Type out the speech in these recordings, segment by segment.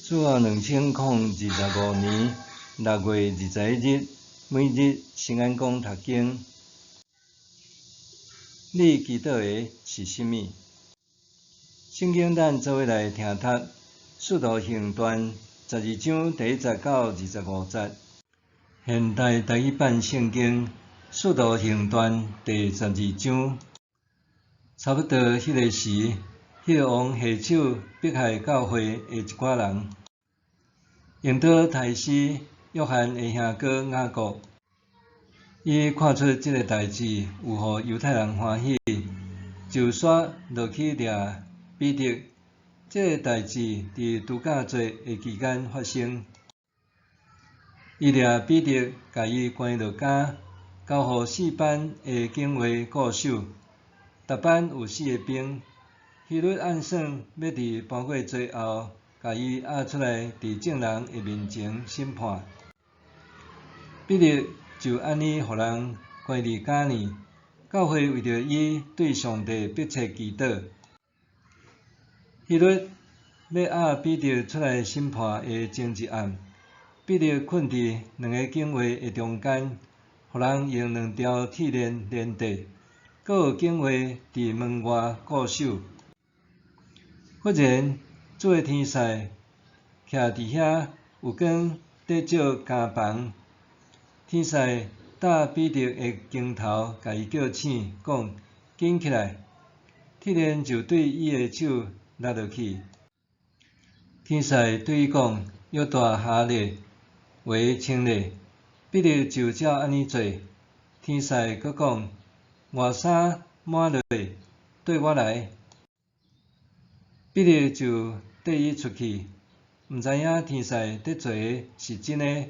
主後2025年6月21日，每日新安講讀經。你祈禱的是啥物？聖經咱做伙來聽讀《使徒行傳》12章第1節到25節。現代台語版聖經《使徒行傳》第十二章，差不多彼个時，彼個王下手迫害教會的一寡人，用刀刣死約翰的兄哥雅各。伊看出這个代誌有予猶太人歡喜，就煞落去掠彼得。這个代誌佇度假節的期間發生。伊掠彼得，共伊關落監，交予四班的警衛顧守。逐班有四个兵。希律暗算欲佇盤粿節後，共伊押出來，佇眾人的面前審判。彼得就按呢予人關佇監裡，教會為著伊對上帝迫切祈禱。希律欲押彼得出來審判的前一暗，彼得睏佇兩个警衛的中間，予人用兩條鐵鏈連綴，閣有警衛佇門外顧守。忽然，主的天使徛佇遐，有光佇照監房。天使搭彼得的肩頭，共伊叫醒，講：緊起來！鐵鏈就對伊的手落落去。天使對伊講：腰帶下咧鞋穿咧。彼得就照按呢做。天使閣講：外衫抹落，綴我來。彼得就綴伊出去，毋知影天使佇做的是真的，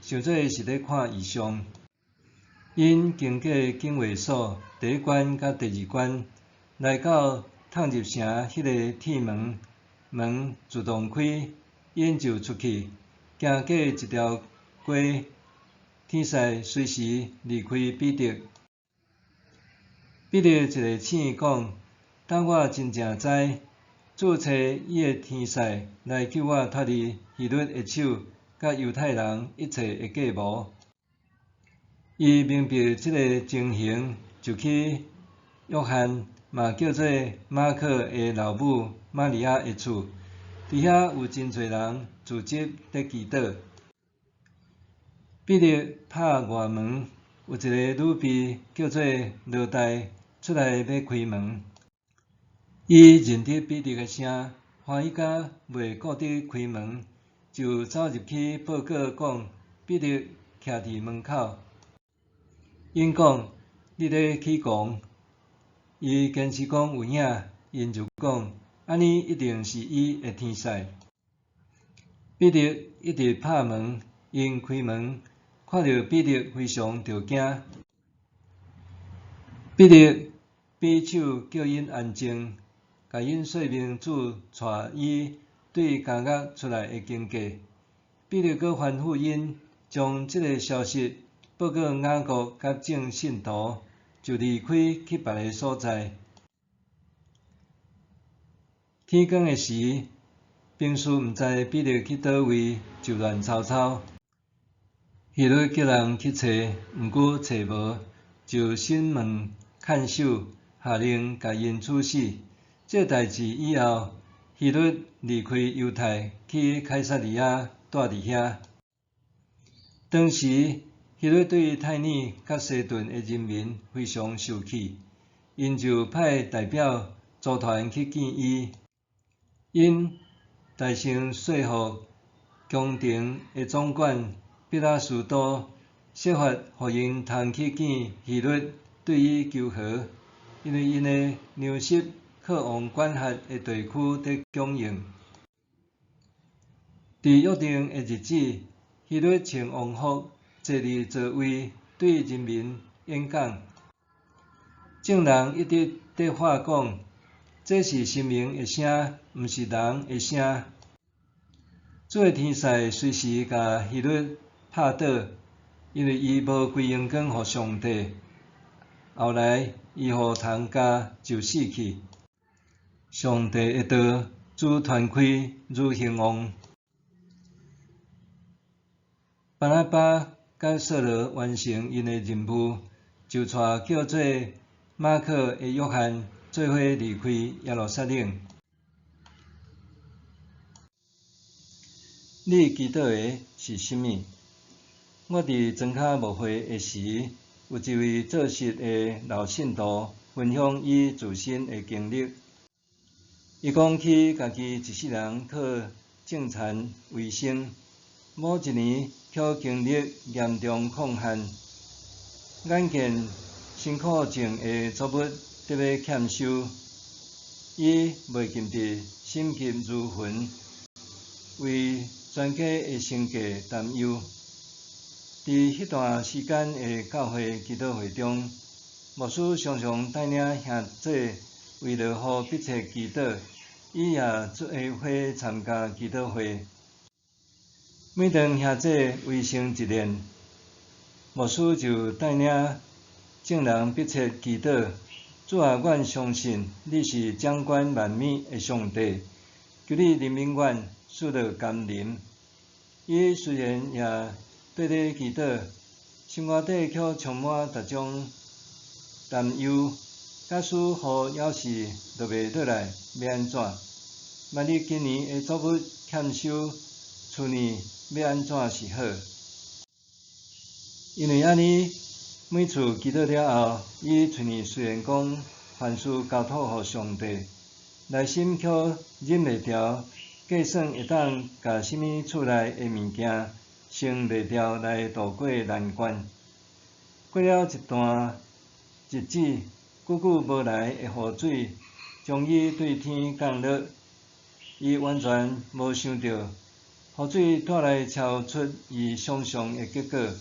想做是咧看異象。𪜶經過警衛所第一關佮第二關，來到通入城彼个鐵門，門自動開，𪜶就出去，行過一條街，天使隨時離開彼得。彼得一个醒講：當我真正知，主差伊的天使來救我脫離希律的手，佮猶太人一切的計謀。伊明白這个情形，就去約翰嘛叫做馬可的老母瑪利亞的厝，佇遐有真濟人聚集佇祈禱。彼得拍外門，有一个女婢叫做羅黛出來欲開門。伊認得彼得的聲，歡喜甲袂顧得開門，就走入去報告講，彼得徛佇門口。𪜶講：你咧起狂。伊堅持講有影，𪜶就講：按呢一定是伊的天使。彼得一直拍門，𪜶開門，看著彼得非常著驚。彼得比手叫𪜶安靜，共𪜶說明主帶伊對監獄出來的經過。彼得閣吩咐𪜶將這个消息報告雅各佮眾信徒，就離開去別个所在。天光的時，兵士毋知彼得去佗位，就亂糟糟。希律叫人去揣，毋過揣無，就審問看守，下令共𪜶處死。這代誌以後，希律離開猶太，去凱撒利亞蹛佇遐。當時，希律對泰爾佮西頓的人民非常受氣，𪜶就派代表組團去見伊。𪜶大聲說服宮廷的總管彼拉斯多，設法予𪜶通去見希律，對伊求和，因為𪜶的糧食靠王管轄的地區佇供應。佇約定的日子，希律穿王服，坐佇座位，對人民演講。眾人一直佇喊講：這是神明的聲，毋是人的聲。主的天使隨時共希律拍倒，因為伊無歸榮光予上帝。後來，伊予蟲咬就死去。上帝的道，主傳開，愈興旺。巴拿巴佮掃羅完成𪜶的任務，就帶叫做馬可的約翰做伙離開耶路撒冷。你祈禱的是啥物？我佇莊跤牧會的時，有一位做實的老信徒分享伊自身的經歷。伊講起家己一世人靠種田為生，某一年卻經歷嚴重礦旱，眼見辛苦種的作物得欲欠收，伊袂禁得心急如焚，為全家的生計擔憂。佇彼段時間的教會祈禱會中，牧師常常帶領兄姊為落雨迫切祈禱，伊也做伙參加祈禱會。每當兄姊圍成一列，牧師就帶領眾人迫切祈禱：主啊，阮相信你是掌管萬物的上帝，求你憐憫阮，賜落甘霖。伊雖然也綴咧祈禱，心肝底卻充滿逐種擔憂。假使雨猶是落袂落來，欲按怎？萬一今年的作物欠收，出年欲按怎是好？因為按呢，每次祈禱了後，伊喙爾雖然講凡事交託予上帝，內心卻忍袂牢計算會當共啥物厝內的物件先賣掉來渡過難關。過了一段日子，久久無來的雨水終於對天降落，伊完全無想著雨水帶來超出伊想像的結果。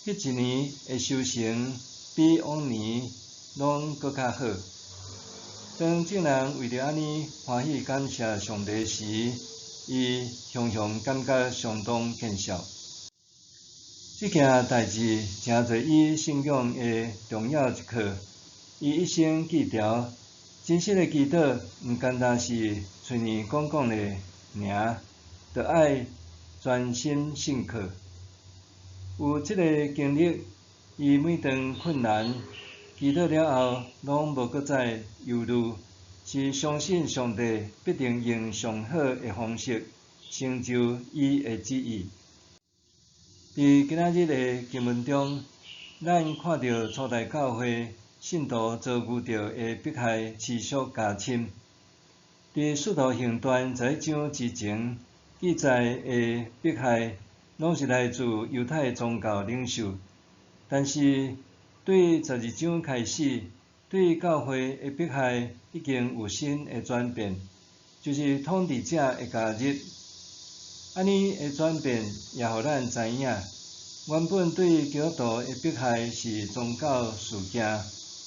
彼一年的收成比往年攏閣較好。當眾人為著按呢歡喜感謝上帝時，伊雄雄感覺相當見笑。這件代誌成做伊信仰的重要一課。伊一生記牢，真實的祈禱毋干焦是喙爾講講咧爾，著愛專心信靠。有這個經歷，伊每當困難祈禱了後，攏無閣再猶豫，是相信上帝必定用上好的方式成就伊的旨意。佇今仔日的經文中，咱看著初代教會信徒遭遇著的迫害持續加深。佇使徒行傳11章之前記載的迫害，攏是來自猶太宗教領袖，但是對12章開始，對教會的迫害已經有新的轉變，就是統治者的加入。按呢的轉變也予咱知影，原本對基督徒的迫害是宗教事件，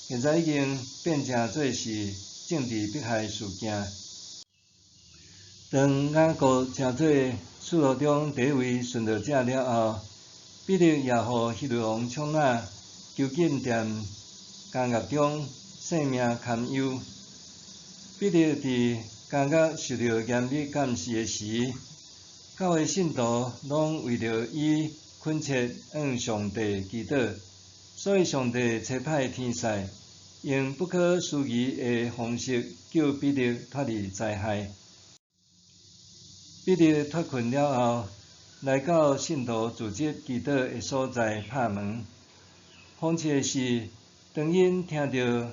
現在已經變成做是政治迫害事件。當雅各成做使徒中第一位殉道者了後，彼得也予希律王寵納，囚禁佇監獄中，性命堪憂。彼得佇監獄受著嚴密監視的時，教會信徒攏為著伊懇切向上帝祈禱，所以上帝差派天使，用不可思議的方式救彼得脫離災害。彼得脫困了後，來到信徒聚集祈禱的所在拍門。諷刺的是，當𪜶聽著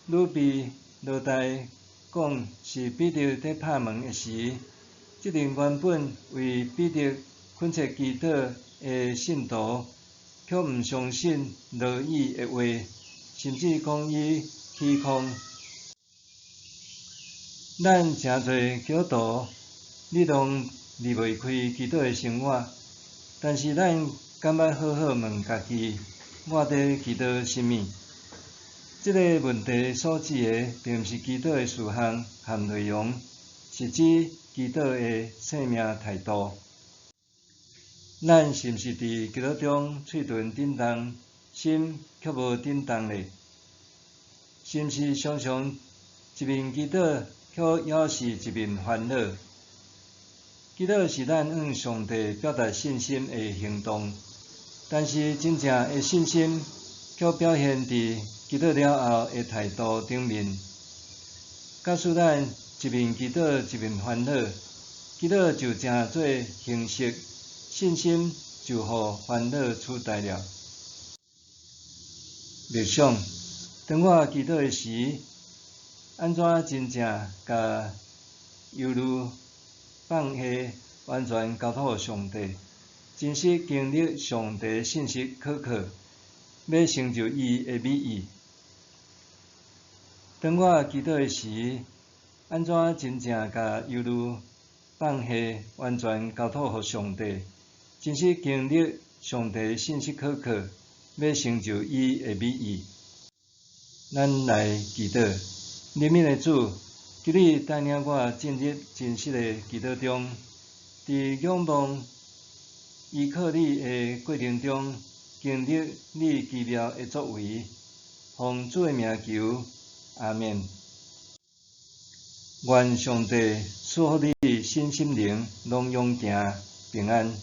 女婢羅黛講是彼得佇拍門的時，這陣原本為彼得懇切祈禱的信徒，卻毋相信羅以的話，甚至講伊虛誑。咱誠濟基督徒，你攏離袂開祈禱的生活，但是咱敢捌好好問家己，我佇祈禱啥物？這个問題所指的，並毋是祈禱的事項和內容，是指祈禱的生命態度。咱是毋是佇祈禱中喙唇振動，心卻無振動咧？是毋是常常一面祈禱，卻猶是一面煩惱？祈禱是咱向上帝表達信心的行動，但是真正的信心卻表現佇祈禱了後的態度頂面。假使咱一面祈禱一面煩惱，祈禱就成做形式，信心就予煩惱取代了。默想，當我祈禱的時，按怎真正共憂慮放下，完全交託予上帝，真實經歷上帝信實可靠，欲成就伊的美意。當我祈禱的時，按怎真正共憂慮放下，完全交託予上帝，真實經歷上帝信實可靠，欲成就伊的美意。咱來祈禱，憐憫的主，求你帶領我進入真實的祈禱中，佇仰望依靠你的過程中，經歷你奇妙的作為。奉主的名求，阿們。願上帝賜福你身心靈攏勇健平安。